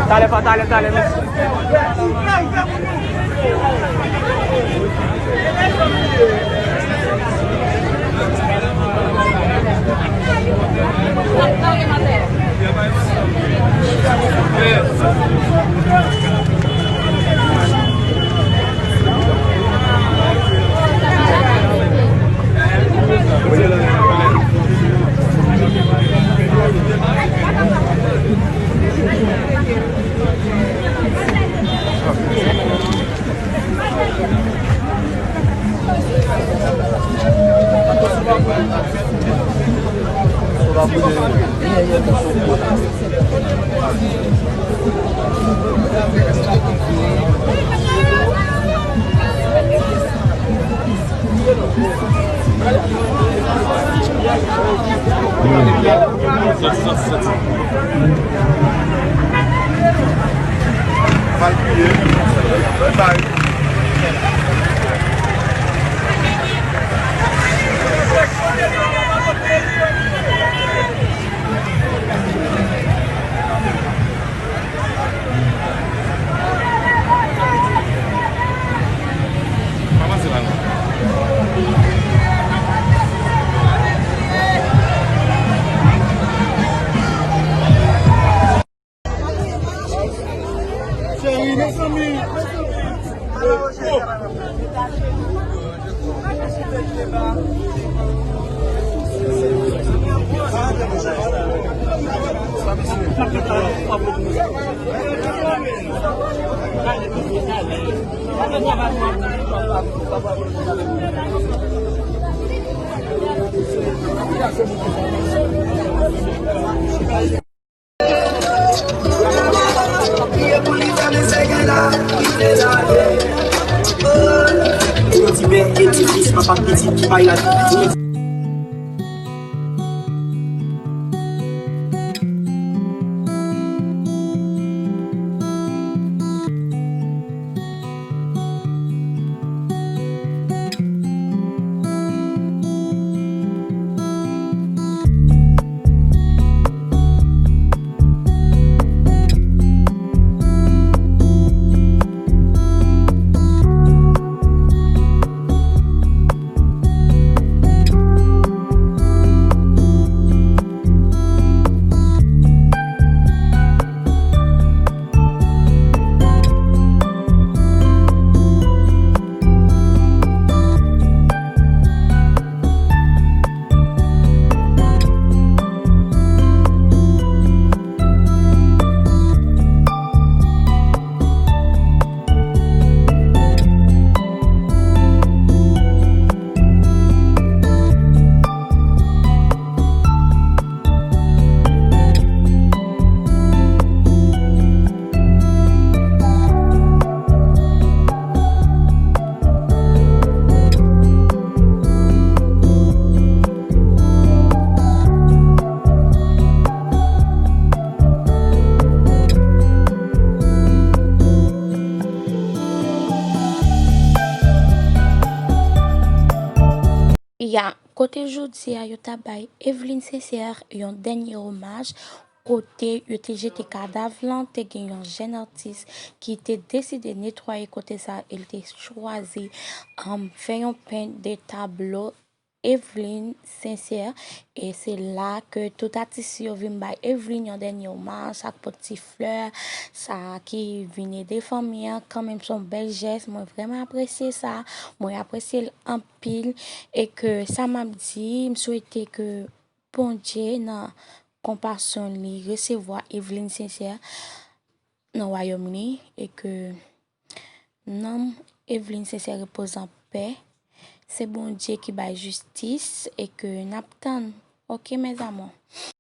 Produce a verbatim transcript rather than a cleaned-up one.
Talè, talè, talè, mèsi. Cheri, mezanmi. Ya, kote jodi a, yo t ap bay Evelyne Sincère yon dènye omaj, kote yo te jete kadav lan, te gen yon jèn atis ki te deside netwaye kote sa, e l te chwazi, um, fè yon pent de tablo Evelyne Sincère, e se la ke tout atis yo vin bay Evelyne yon dènye omaj, sa k pot ti flè, sa ki vin ede fanmi an, kanmenm se yon bèl jès, mwen vrèman apresye sa, mwen apresye l anpil, e ke sa m ap di, m swete ke Bondye nan konpasyon li resevwa Evelyne Sincère nan wayòm li, e ke nanm Evelyne Sincère repoze an pè, Se Bondye ki bay jistis e ke n ap tann. Ok, mes amours.